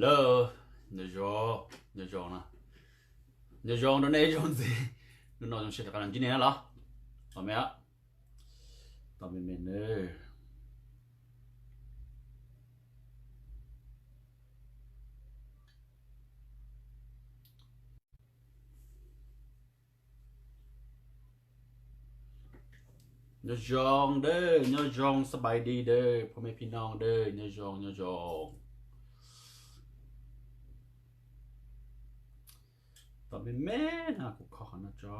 Hello, nyob zoo, nyob zoo na, nyob zoo rau nej ib zaug ntxiv. Hnub no zoo siab rov qab los ntsib nej na los. Tos me, tos me me nawb. Nyob zoo dawb, nyob zoo ສະບາຍດີ dawb, ພໍ່ແມ່ພີ່ນ້ອງ dawb, nyob zoo, nyob zoo. Tos me me na, kuv kho qhov no tso.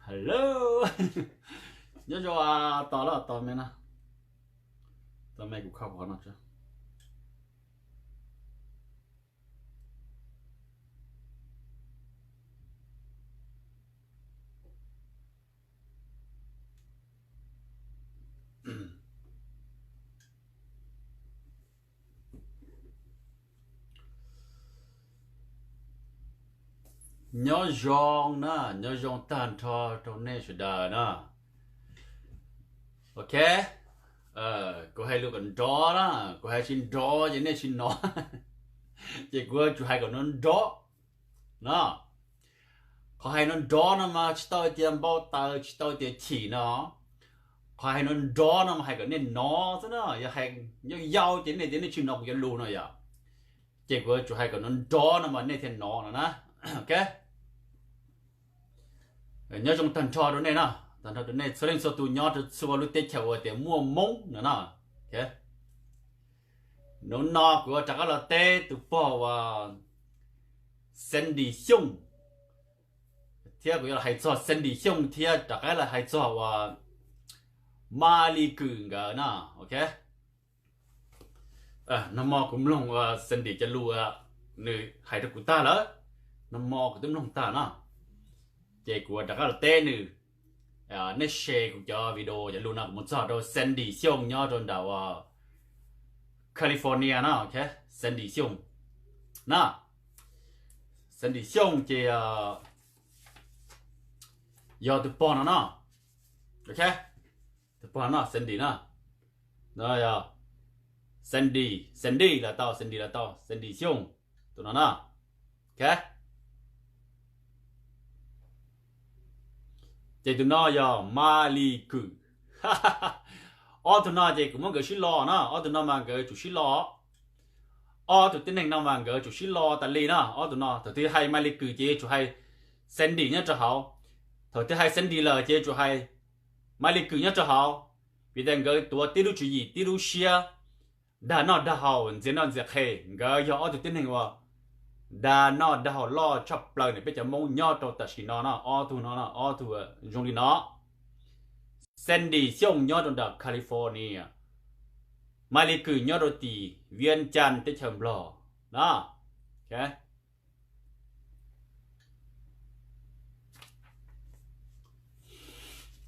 Hello, nyob zoo, tos lawm, tos me na, tos me, kuv kho qhov no tso. Nyob zoo na, nyob zoo tag nrho rau nej sawv daws na. Ok, kuv hais lus kom nrov na, kuv hais tsis nrov ces nej tsis hnov, ces kuv yuav tsum hais kom nrov nrov na. Qhov hais nrov nrov no mas tsis tau tias npau taws, tsis tau tias chim no. Qhov hais nrov nrov no mas hais kom nej hnov xwb na, yog hais yau yau ces nej tias nej tsis hnov kuv cov lus no yom. Ces kuv yuav tsum hais kom nrov nrov no mas nej thiaj hnov no na. Ok, nyob zoo tag nrho rau nej na, tag nrho rau nej txhua leej txhua tus nyob rau txhua lub teb chaws uas tias muaj Hmoob no na. Hnub no kuv yuav rov qab los teb tus pog uas Sandy Xyooj, thiab kuv yuav los hais txog Sandy Xyooj thiab rov qab los hais txog uas Maiv Lig Kwm nkawd na. Ok, nag hmo kuv mloog uas Sandy cov lus, nws hais rau kuv tag lawm, nag hmo kuv twb mloog tag na, ces kuv rov qab los teb nws. Nej share kuv cov video cov lus no kuv mus txog rau Sandy Xyooj nyob rau nram uas California na. Ok, Sandy Xyooj na, Sandy Xyooj ces yog tus pog no no. Ok, tus pog no Sandy na, no yog Sandy, Sandy los tau, Sandy los tau, Sandy Xyooj, tus no na. Ok, ces tus no yog Maiv Lig Kwm. Ob tug no ces kuv muab nkawd sib lo na, ob tug no mas nkawd tsum sib lo. Ob tug tib neeg no mas nkawd tsum sib lo tas li na. Ob tug no thaum twg hais Maiv Lig Kwm ces yuav tsum hais Sandy nyob rau hauv, thaum twg hais Sandy lawm ces yuav tsum hais Maiv Lig Kwm nyob rau hauv, vim tias nkawd tuav tib lub tswv yim tib lub siab, dag noj dag haus ntxias noj ntxias qhe. Nkawd yog ob tug tib neeg uas dag noj dag haus loj tshaj plaws ntawm peb cov Hmoob nyob rau tam sim no no. Ob tug no, ob tug zoo li no. Sandy Xyooj nyob rau nram California, Maiv Lig Kwm nyob rau tim Vias Cas teb chaws Nplog na.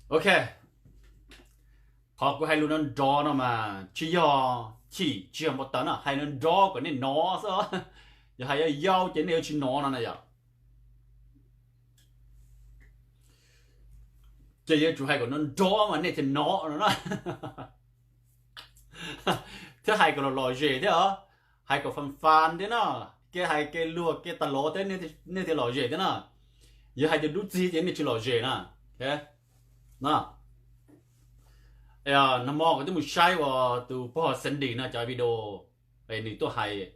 Ok, qhov kuv hais lus nrov nrov no mas tsis yog chim tsis yog npau taws no, hais nrov nrov kom nej hnov xwb. Yog hais yau yau ces nej yuav tsis hnov no na yom. Ces yuav tsum hais kom nrov nrov mas nej thiaj hnov no na. Thiab hais kom lom lom zem thiab os, hais kom fas fas thiab no, kev hais kev luag kev tas lov thiab nej thiaj lom zem thiab na. Yog hais tias dub txig ces nej tsis lom zem na. Nag hmo kuv twb mus saib uas tus pog Sandy no cov video, nws tuaj hais,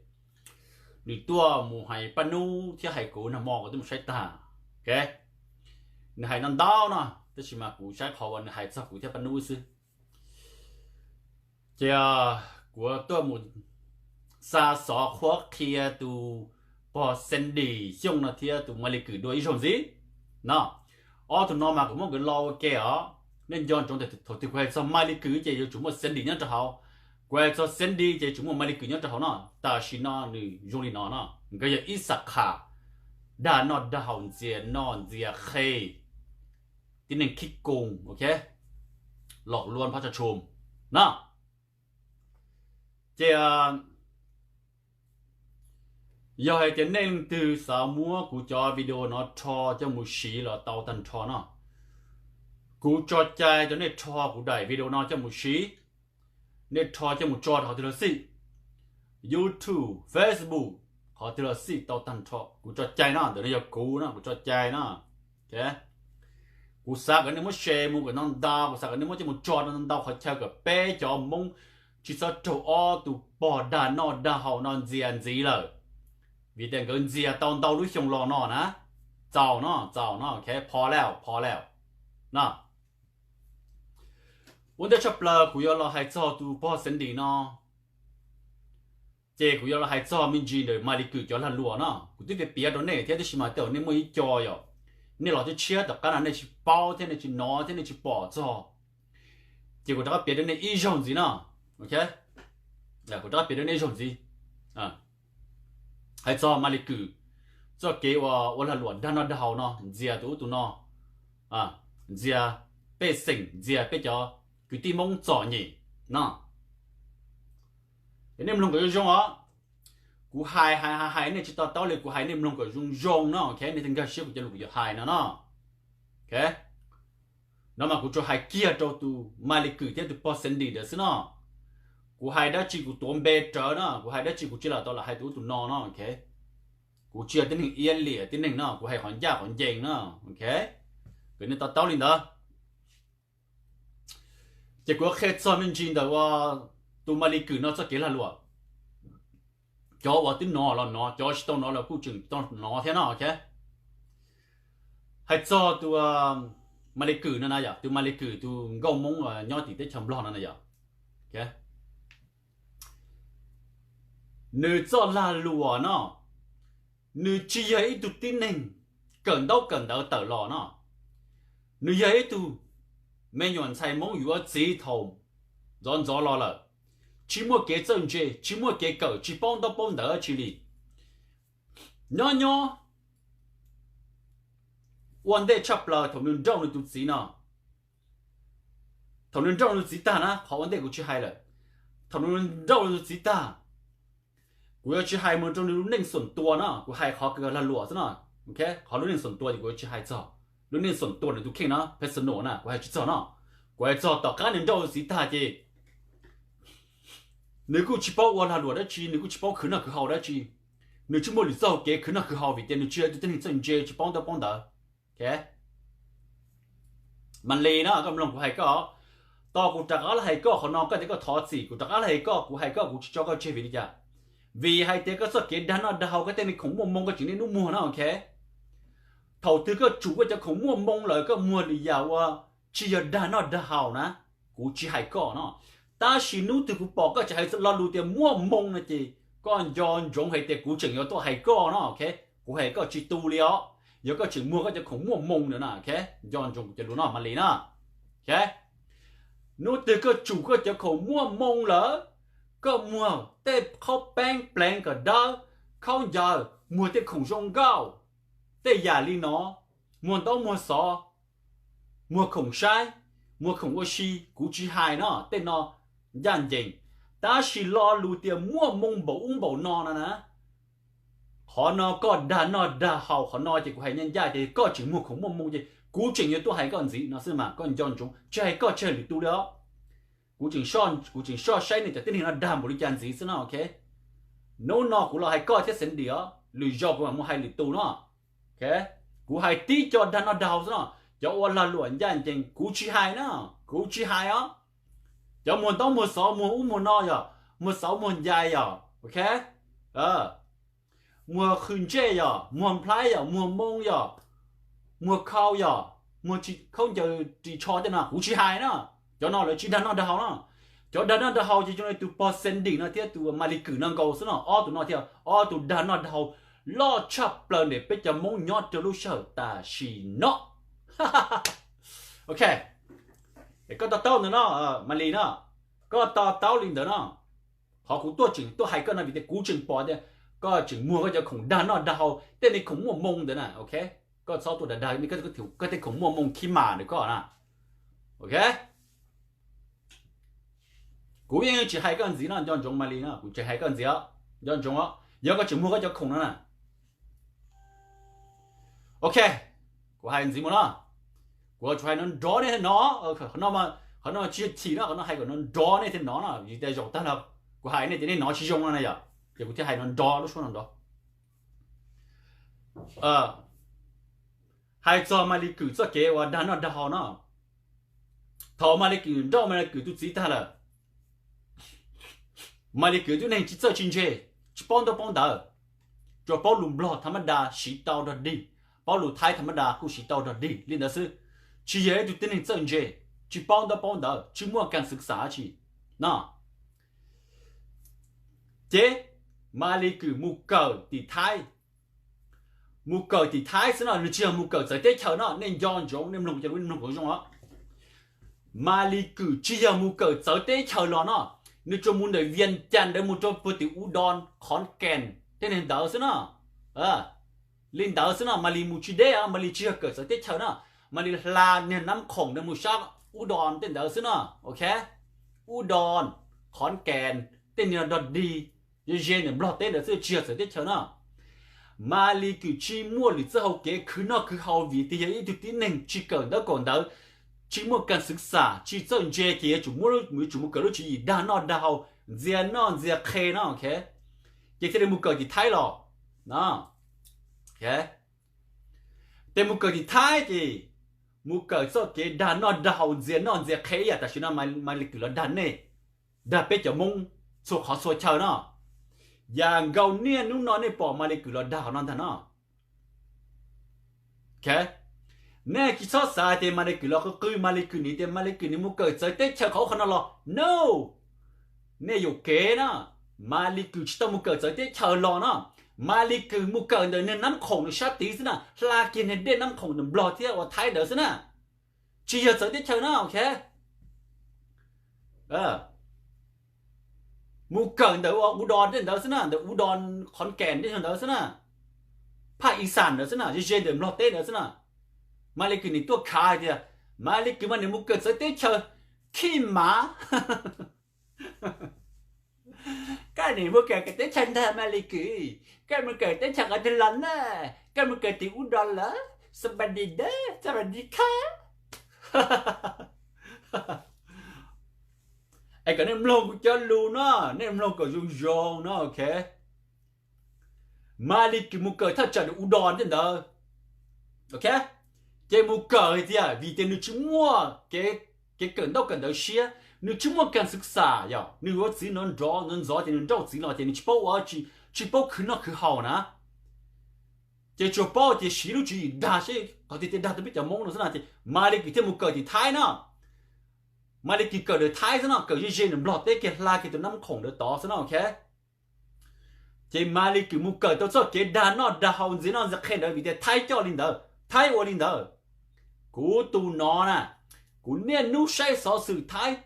nws tuaj mus hais paj nub thiab hais kuv, nag hmo kuv twb mus saib tag. Ok, nws hais no ntau no, tab sis mas kuv saib qhov uas nws hais txog kuv thiab paj nub xwb. Ces kuv tuaj mus xa xov qhuab qhia tus pog Sandy Xyooj no thiab tus Maiv Lig Kwm dua ib zaug ntxiv no. Ob tug no mas kuv muab nkawd lo ua ke os. Nej nco ntsoov tias thaum twg kuv hais txog Maiv Lig Kwm ces yuav tsum muaj Sandy nyob rau hauv. Kuv hais txog Sandy ces yuav tsum muaj Maiv Lig Kwm nyob rau hauv no. Tam sim no nws zoo li no no, nkawd yog ib xab qhas dag noj dag haus ntxias noj ntxias qhe, tib neeg khib koos, ok, lom luam phab tsa tshum na. Ces Yog hais tias nej leej twg xav muab kuv cov video no rho coj mus siv los tau tag nrho no, kuv tso cai rau nej rho kuv daim video no coj mus siv, nej rho coj mus tso rau qhov twg los xij, YouTube, Facebook, qhov twg los xij tau tag nrho, kuv tso cai no, ntawm no yog kuv no, kuv tso cai no. Kuv xav kom nej muab share mus kom ntau ntau, kuv xav kom nej muab coj mus tso rau ntau ntau qhov chaw kom peb cov Hmoob tsis txhob raug ob tug pog dag noj dag haus no ntxias ntxiv lawm. Vim tias nkawd ntxias tau ntau lub xyoo los no na. Txaus no, txaus no, ok, pho lawm, pho lawm no. Ua ntej tshaj plaws kuv yuav los hais txog tus pog Sandy no, ces kuv yuav los hais txog me ntsis ntawm Maly Kue cov lag luam no. Kuv twb piav piav rau nej thiab, tab sis mas tej zaum nej muaj ib co yom, nej los tshiab tshiab tom qab no nej tsis paub thiab nej tsis hnov thiab nej tsis pom txog, ces kuv rov qab piav rau nej ib zaug ntxiv no. Ok, kuv rov qab piav rau nej ib zaug ntxiv. Hais txog Maly Kue txoj kev ua lag luam dag noj dag haus no, ntxias tus ub tus no, ntxias pej xeem, ntxias peb cov kwv tij Hmoob txom nyem no. Es nej mloog kom zoo zoo os. Kuv hais hais hais nej tsis to taub li, kuv hais nej mloog kom zoo zoo no, ok, nej thiaj nkag siab kuv cov lus kuv yuav hais no no. Ok, no mas kuv tsuas hais kiag rau tus Maly Kue thiab tus pog Sandy ntawd xwb no. Kuv hais dab tsi kuv tuav npe rawv no, kuv hais dab tsi kuv tsis lam tau lam hais tus ub tus no no, ok. Kuv tsis yog tib neeg iab liam tib neeg no, kuv hais qhov ncaj qhov ncees no, ok. Kom nej to taub li ntawd. Ces kuv yuav qhia txog me ntsis ntawm ua tus Maly Kue no txoj kev lag luam. Cov uas twb hnov los hnov, cov tsis tau hnov los kuj tseem tau hnov thiab no, ok. Hais txog tus Maly Kue no na yom, tus Maly Kue tus nkauj Hmoob nyob tim teb chaws Nplog no na yom. Nws txoj lag luam no, nws tsis yog ib tug tib neeg kawm ntaub kawm ntawv tawm los no. Nws yog ib tug me nyuam ntxhais Hmoob yuav txiv thaum ntxov ntxov los lawm, tsis muaj kev txawj ntse, tsis muaj kev kawm, tsis paub ntaub paub ntawv dab tsi li. Nyob nyob ua ntej tshaj plaws thaum nws nrauj nws tus txiv no, thaum nws nrauj nws txiv tag na, qhov ua ntej kuv tsis hais lawm. Thaum nws nrauj nws tus txiv tag, kuv yuav tsis hais mus rau nws lub neej xoom tua no, kuv hais qhov lag luam xwb no. Ok, qhov lub neej xoom tua ces kuv yuav tsis hais txog. Lub neej xoom tua nws tus kheej no, personal na, kuv hais tsis txog no. Kuv hais txog tom qab nws nrauj nws txiv tag ces nws kuj tsis paub ua lag luam dab tsi, nws kuj tsis paub khwv noj khwv haus dab tsi. Nws tsis muaj lwm txoj hauv kev khwv noj khwv haus vim tias nws tsis yog ib tug tib neeg txawj ntse, tsis paub ntaub paub ntawv. Ok, Maly na, koj mloog kuv hais koj. Tos kuv rov qab los hais koj qhov no, koj tias koj thov txim, kuv rov qab los hais koj, kuv hais koj kuv tsis tso koj tseg vim li cas? Vim hais tias koj txoj kev dag noj dag haus, koj tej me khoom muaj moo koj tseem niaj hnub muag na, ok. Thaum twg koj tsum koj cov khoom muaj moo lawm koj muag lwm yam uas tsis yog dag noj dag haus na, kuv tsis hais koj no. Tab sis hnub twg kuv pom koj tseem hais lo lus tias muaj moo no ces koj nco ntsoov hais tias kuv tseem yuav tuaj hais koj no, ok. Kuv hais koj tsis tu li os. Yog koj tseem muag koj cov khoom muaj moo ntawd na, ok, nco ntsoov kuv cov lus no Maly na. Ok, hnub twg koj tsum koj cov khoom muaj moo lawm, koj muag tej khaub peeb pleev kom dawb, khaub ncaws, muag tej khoom zoo nkauj, tej yam li no, muag ntaub muag xov, muag khoom saib, muag khoom ua si, kuv tsis hais no, tej no ncaj ncees. Tab sis lo lus tias muaj moo npaum ub npaum no no na, qhov no koj dag noj dag haus, qhov no ces kuv hais ncaj ncaj tias koj tseem muag khoom muaj moo ces kuv tseem yuav tuaj hais koj ntxiv no xwb mas koj nco ntsoov, tsis hais koj tsis hais lwm tus li os. Kuv tseem, kuv tseem soj saib nej cov tib neeg no dag npaum li cas ntxiv xwb no, ok. Hnub no kuv los hais koj thiab Sandy os, lwm zaus kuv mam mus hais lwm tus no. Ok, kuv hais tib co dag noj dag haus xwb no, cov ua lag luam ncaj ncees kuv tsis hais na, kuv tsis hais os. Cov muag ntaub muag xov, muag ub muag no yom, muag xauv muag ncais yom, ok, muag qhwv ntsej yom, muag nplhaib yom, muag moo yom, muag khau yom, muag khaub ncaws ris tsho tej no kuv tsis hais na. Cov no lawv tsis dag noj dag haus na. Cov dag noj dag haus ces zoo li tus pog Sandy no thiab tus Maly Kue no nkaus xwb no, ob tug no thiab ob tug dag noj dag haus loj tshaj plaws ntawm peb cov Hmoob nyob rau lub sij hawm tam sim no. Ok, koj to taub ntawm no, Maly no, koj to taub li ntawd no. Qhov kuv tuaj tseem tuaj hais koj no vim tias kuv tseem pom tias koj tseem muag koj cov khoom dag noj dag haus, tej me khoom muaj moo ntawd na, ok. Koj txhob tuaj dag dag koj tej khoom muaj moo khib mas ntawm koj na. Ok, kuv yeej tsis hais koj ntxiv no, nco ntsoov Maly no, kuv tsis hais koj ntxiv os, nco ntsoov os. Yog koj tseem muag koj cov khoom no na. Ok, kuv hais ntxiv mus no. Kuv tsuas hais no nrov nej thiaj hnov. Qhov no tsis yog chim no, qhov no hais kom no nrov nej thiaj hnov no, vim tias zaum tag los kuv hais nej ces nej hnov tsis zoo no na yom, ces kuv thiaj hais no nrov lub suab no nrov. Hais txog Malis Kwm txoj kev uas dag noj dag haus no, thaum Malis Kwm nrauj Malis Kwm tus txiv tag lawm, Malis Kwm tib neeg tsis txawj tsis ntse, tsis paub ntaub paub ntawv, tsuas paub lus Nplog tham mab das siv tau dog dig, paub lus Thaib tham mab das kuj siv tau dog dig li ntawd xwb, tsis yog ib tug tib neeg txawj ntse, tsis paub ntaub paub ntawv, tsis muaj kas xwv xas dab tsi no. Ces Malis Kwm mus kawm tim Thaib, mus kawm tim Thaib xwb no, nws tsis yog mus kawm txawv teb chaws no, nej nco ntsoov, nej mloog cov lus, nej mloog kom zoo os. Malis Kwm tsis yog mus kawm txawv teb chaws los no, nws tsuas mus ntawm Vias Cas ntawd mus rau puag tim Uv Dos, Khov Kees tej niag ntawd xwb no. Li ntawd xwb no, Malis mus tsis deb, Malis tsis yog kawm txawv teb chaws no, Malis hla niag Nab Khoom ntawd mus sab Uv Dos tej ntawd xwb no, ok. Uv Dos, Khov Kees tej niag dog dig ze ze ntawm Nplog teb ntawd xwb, tsis yog txawv teb chaws no. Malis Kwm tsis muaj lwm txoj hau kev khwv noj khwv haus vim tias yog ib tug tib neeg tsis kawm ntaub kawm ntawv, tsis muaj kas xwv xas, tsis txawj ntse, ces yuav tsum muab, yuav tsum mus kawm lub tswv yim dag noj dag haus, ntxias noj ntxias qhe no, ok. Ces thiaj li mus kawm tim Thaib los. Ces mus kawm tim Thaib ces mus kawm txoj kev dag noj dag haus, ntxias noj ntxias qhe ib yam tam sim no Malis Kwm los dag nej, dag peb cov Hmoob txhua qhov txhua chaw no. Yam nkaus niaj hnub no nej pom Malis Kwm los dag qhov no ntag no. Nej tsis txhob xav tias Malis Kwm los qw qw, Malis Kwm nim tias Malis Kwm nim mus kawm txawv teb chaws qhov ub qhov no los no. Nej yuam kev na. Malis Kwm tsis tau mus kawm txawv teb chaws los no. Malis Kwm mus kawm ntawm niag Nab Khoom ntawm sab tid xwb na, hla kiag niag dej Nab Khoom ntawm Nplog thiab uas Thaib ntawd xwb na. Tsis yog txawv teb chaws na, ok. Mus kawm ntawm ua Uv Dos tej ntawd xwb na, ntawm Uv Dos, Khov Kees tej ntawd xwb na, Phaj Is Xas ntawd xwb na, ze ze ntawm Nplog teb ntawd xwb na. Malis Kwm nim tuaj khav hais tias Malis Kwm mas nim mus kawm txawv teb chaws, khib mav. Koj nim mus kawm teb chaws ntag Malis Kwm, koj mus kawm teb chaws qhov twg los na, koj mus kawm tim Uv Dos lawm, xab pas dis dab, xab pas dis khab. Es kom nej mloog kuv cov lus no, nej mloog kom zoo zoo no, ok. Malis Kwm mus kawm thaj tsam ntawm Uv Dos tej ntawd, ok. Ces mus kawm hais tias vim tias nws tsis muaj kev kawm ntaub kawm ntawv siab, nws tsis muaj kas xwv xas, yog nws yuav txiv nrov nrov ntxov ntxov ces nws nrauj txiv los ces nws tsis paub ua dab tsi, tsis paub khwv noj khwv haus na. Ces tsuas paub tias siv lub tswv yim dag seb qhov twg thiaj dag tau peb cov Hmoob no xwb na. Ces Malis Kwm thiaj mus kawm tim Thaib no. Malis Kwm kawm ntawm Thaib xwb no, kawm ze ze ntawm Nplog teb kiag hla kiag tus Nab Khoom ntawd tod xwb no, ok. Ces Malis Kwm mus kawm tau txoj kev dag noj dag haus ntxias noj ntxias qhe ntawd vim tias Thaib coj li ntawd, Thaib ua li ntawd. Kuv tus no na, kuv niaj hnub saib xov xwm Thaib,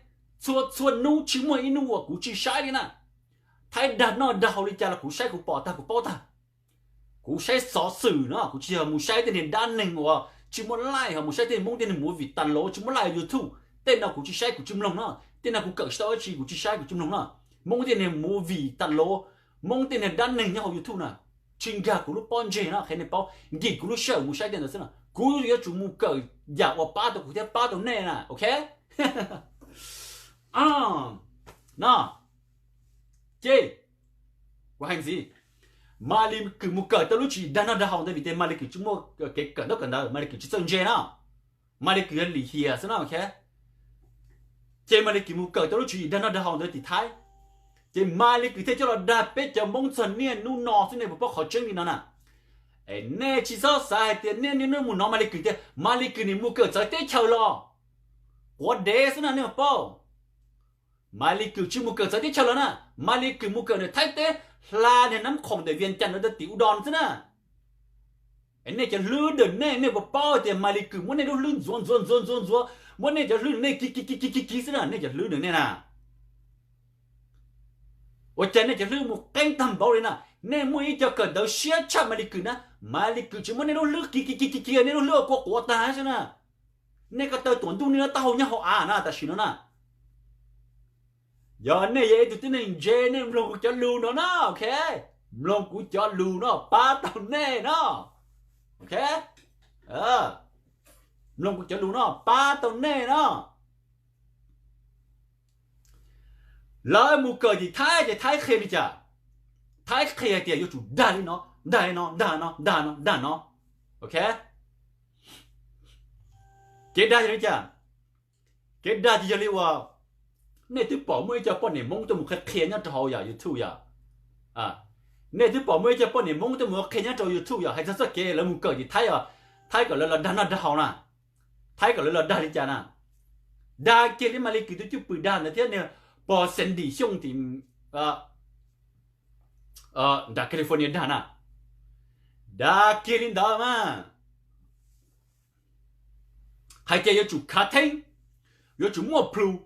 txhua txhua hnub tsis muaj ib hnub uas kuv tsis saib li na. Thaib dag noj dag haus li cas los kuv saib kuv pom tag kuv paub tag. Kuv saib xov xwm no, kuv tsis yog mus saib tej niag dab neeg uas tsis muaj laij, ho mus saib tej Hmoob tej neeg movie tas los tsis muaj laij YouTube. Tej no kuv tsis saib kuv tsis mloog no. Tej no kuv kawm tsis tau dab tsi, kuv tsis saib kuv tsis mloog no. Hmoob tej niag movie tas los, Hmoob tej niag dab neeg nyob hauv YouTube na, tsis nkag kuv lub pob ntseg no, qhia nej paub, nkim kuv lub sij hawm mus saib tej ntawd xwb no. Kuv yuav tsum mus kawm yam uas pab tau kuv thiab pab tau nej na, ok. No, ces kuv hais ntxiv, Malis Kwm mus kawm tau lub tswv yim dag noj dag haus ntawd vim tias Malis Kwm tsis muaj kev kawm ntaub kawm ntawv, Malis Kwm tsis txawj ntse no. Malis Kwm yog lim hiam xwb no, ok. Ces Malis Kwm mus kawm tau lub tswv yim dag noj dag haus ntawd tim Thaib, ces Malis Kwm thiaj coj los dag peb cov Hmoob txog niaj hnub no xwb, nej puas paub qhov tseeb li no na? Es nej tsis txhob xav hais tias nej niaj hnub mus hnov Malis Kwm tias Malis Kwm nim mus kawm txawv teb chaws los, quav dev xwb na, nej puas paub? Malis Kwm tsis mus kawm txawv teb chaws los na, Malis Kwm mus kawm ntawm Thaib teb, hla niag Nab Khoom ntawm Vias Cas ntawd rau tim Uv Dos xwb na. Es nej cov hlwb ntawm nej, nej puas paub tias Malis Kwm muab nej lub hlwb ntxuav ntxuav ntxuav ntxuav ntxuav, muab nej cov hlwb ntawm nej kis kis kis kis kis xwb na, nej cov hlwb ntawm nej na. Ua cas nej cov hlwb mus qeeb tag npaum li na? Nej muaj ib co kawm ntawv siab tshaj Malis Kwm na, Malis Kwm tsis muab nej lub hlwb kis kis kis kis kis, nej lub hlwb ua kua quav tag xwb na. Nej ko taw tuam ntuj nej lub taub hau nyob hauv av na tam sim no na. Yog nej yog ib tug tib neeg ntse nej mloog kuv cov lus no na, ok. Mloog kuv cov lus no pab tau nej no. Ok, mloog kuv cov lus no pab tau nej no. Lawv mus kawm tim Thaib ces Thaib qhia li cas? Thaib qhia tias yuav tsum dag li no, dag li no, dag no, dag no, dag no. Ok, kev dag yog li cas? Kev dag ces yog li uas nej twb pom muaj ib co poj niam Hmoob tuaj mus qhia qhia nyob rau hauv yom YouTube yom. Nej twb pom muaj ib co poj niam Hmoob tuaj mus qhia nyob rau YouTube yom, hais txog txoj kev lawv mus kawm tim Thaib os, Thaib kom lawv los dag noj dag haus na, Thaib kom lawv los dag li cas na. Dag kiag li Malis Kws tus cwj pwm dag ntawd thiab niag pog Sandy Xyooj tim nram California dag na. Dag kiag li ntawd mas hais tias yuav tsum khav theeb, yuav tsum muaj plhus,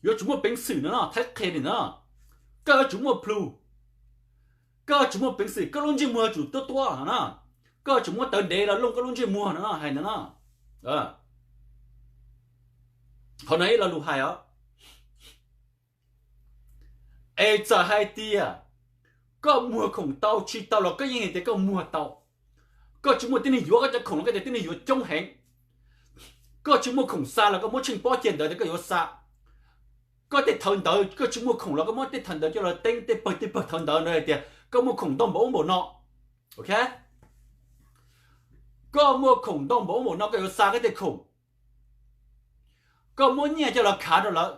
yuav tsum muaj peev xwm no no, Thaib qhia li ntawd. Koj yuav tsum muaj plhus, koj yuav tsum muaj peev xwm, koj lub ntsej muag yuav tsum tuab tuab no na, koj yuav tsum muab tawv dev los looj koj lub ntsej muag no no, hais ntawd no. Qhov no ib lo lus hais os. Es txawm hais tias koj muag khoom tau tsis tau los koj yeej hais tias koj muag tau. Koj tsis muaj tib neeg yuav koj cov khoom los koj tias tib neeg yuav coob heev. Koj tsis muaj khoom xa los koj muab tsheej pob cia ntawd tias koj yuav xa. Koj tej thawv ntawv koj tsis muaj khoom los koj muab tej thawv ntawv coj los teeb tej pawg tej pawg thawv ntawv ntawd hais tias koj muaj khoom ntau npaum ub npaum no. Ok, koj muaj khoom ntau npaum ub npaum no koj yuav xa koj tej khoom. Koj muab nyiaj coj los khav rau lawv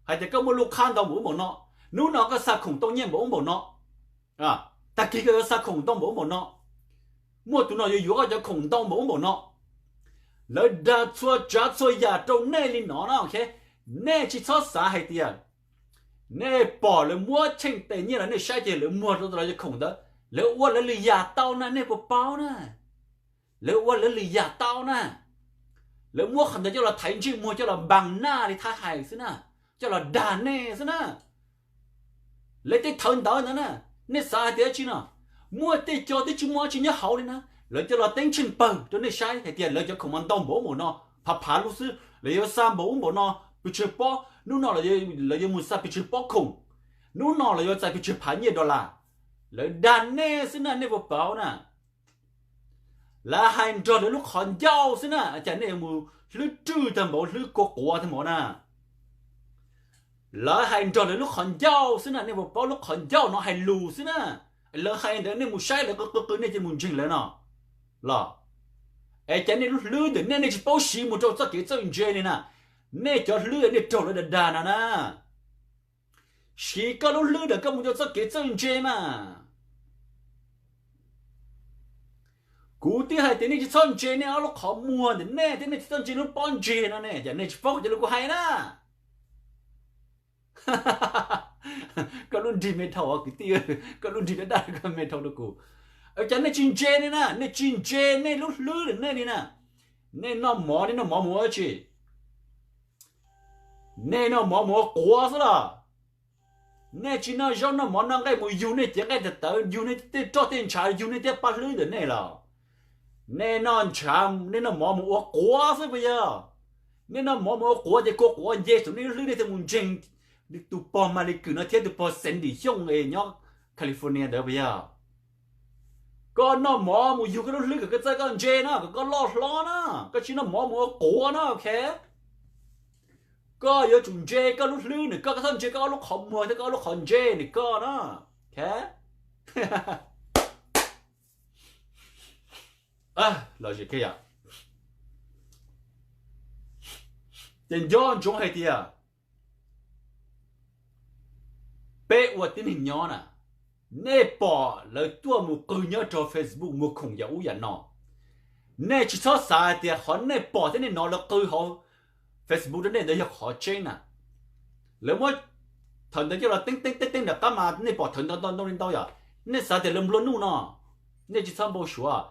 hais tias koj muaj lub qhab ntau npaum ub npaum no. Hnub no koj xa khoom tau nyiaj npaum ub npaum no, tag kis koj yuav xa khoom ntau npaum ub npaum no. Muaj tus no yuav yuav koj cov khoom ntau npaum ub npaum no. Lawv dag txhua tsav txhua yam rau nej li no na. Nej tsis txhob xav hais tias nej pom lawv muab tsheej tes nyiaj los nej saib ces lawv muag rau lawv cov khoom ntawd, lawv ua lawv lwm yam tau na, nej puas paub na? Lawv ua lawv lwm yam tau na. Lawv muab qhov ntawd coj los thaiv ntsej muag coj los npas naj li Thaib hais xwb na, coj los dag nej xwb na. Lawv tej thawv ntawv ntawd na, nej xav hais tias dab tsi no? Muaj tej co twb tsis muaj dab tsi nyob hauv li na, lawv coj los teeb tsheej pawg rau nej saib hais tias lawv cov khoom mas ntau npaum ub npaum no, phav phav lub xwb, lawv yuav xa npaum ub npaum no pes tsawg pob, hnub no lawv yuav mus xa pes tsawg pob khoom, hnub no lawv yuav txais pes tsawg phav nyiaj dollar. Lawv dag nej xwb na, nej puas paub na? Lawv hais nrog lawv lub qhov ncauj xwb na, cas nej yuav mus hlwb rwj tag npaum, hlwb kua quav tag npaum na? Lawv hais nrog lawv lub qhov ncauj xwb na, nej puas paub lub qhov ncauj no hais lus xwb na. Lawv hais ntawd nej mus saib lawv qw qw qw nej cia mus ntseeg lawv no los? Es cas nej lub hlwb ntawm nej, nej tsis paub siv mus rau txoj kev txawj ntse li na? Nej cov hlwb nej raug lawv dag dag no na. Siv koj lub hlwb ntawm koj mus rau txoj kev txawj ntse mas. Kuv twb hais tias nej tsis txhob ntse nej ob lub qhov muag ntawm nej thiab nej tsis txhob ntse lub pob ntseg no ne, cas nej tsis paub cov lus kuv hais na? Koj lub nrig me dhau kwv tij, koj lub nrig daj daj koj me dhau rau kuv. Cas nej tsis ntse li na, nej tsis ntse nej lub hlwb ntawm nej li na. Nej noj mov, nej noj mov mus ua dab tsi? Nej noj mov mus ua quav xwb los? Nej tsis noj zaub noj mov noj nqaij mus yug nej cev nqaij tawv tawv, yug nej tej roj tej ntshav, yug nej tej paj hlwb ntawm nej los? Nej noj ntshav, nej noj mov mus ua quav xwb puas yog? Nej noj mov mus ua quav ces kua quav nce saum nej lub hlwb nej thiaj mus ntseeg tus pog Malis Kws no thiab tus pog Sandy Xyooj nyob California ntawd puas yog? Koj noj mov mus yug koj lub hlwb kom koj txawj koj ntse na, kom koj loj hlob na, koj tsis noj mov mus ua quav na, ok? Koj yuav tsum ntse koj lub hlwb ntawm koj, koj txhob ntse koj ob lub qhov muag thiab koj ob lub qhov ntsej ntawm koj na, ok? Los, ces nco ntsoov hais tias peb ua tib neeg nyob na, nej pom lawv tuaj mus qw nyob rau Facebook muag khoom yam ub yam no, nej tsis txhob xav hais tias qhov nej pom thiab nej hnov lawv qw hauv Facebook rau nej ntawd yog qhov tseeb na. Lawv muab thawv ntawv coj los teeb teeb teeb teeb nram qab mas nej pom thawv ntau ntau ntau li ntau yom, nej xav tias lawv nplua nuj no, nej tsis txhob npau suav.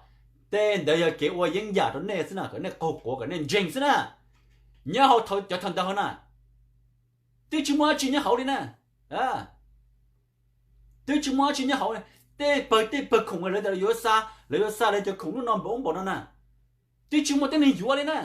Tej ntawd yog kev ua yeeb yam rau nej xwb na, kom nej qaug quav kom nej ntseeg xwb na. Nyob hauv cov thawv ntawv hauv na, twb tsis muaj dab tsi nyob hauv li na. Twb tsis muaj dab tsi nyob hauv li. Tej pawg tej pawg khoom lawv tias lawv yuav xa, lawv yuav xa lawv cov khoom lub no npaum ub npaum no na, twb tsis muaj tib neeg yuav li na.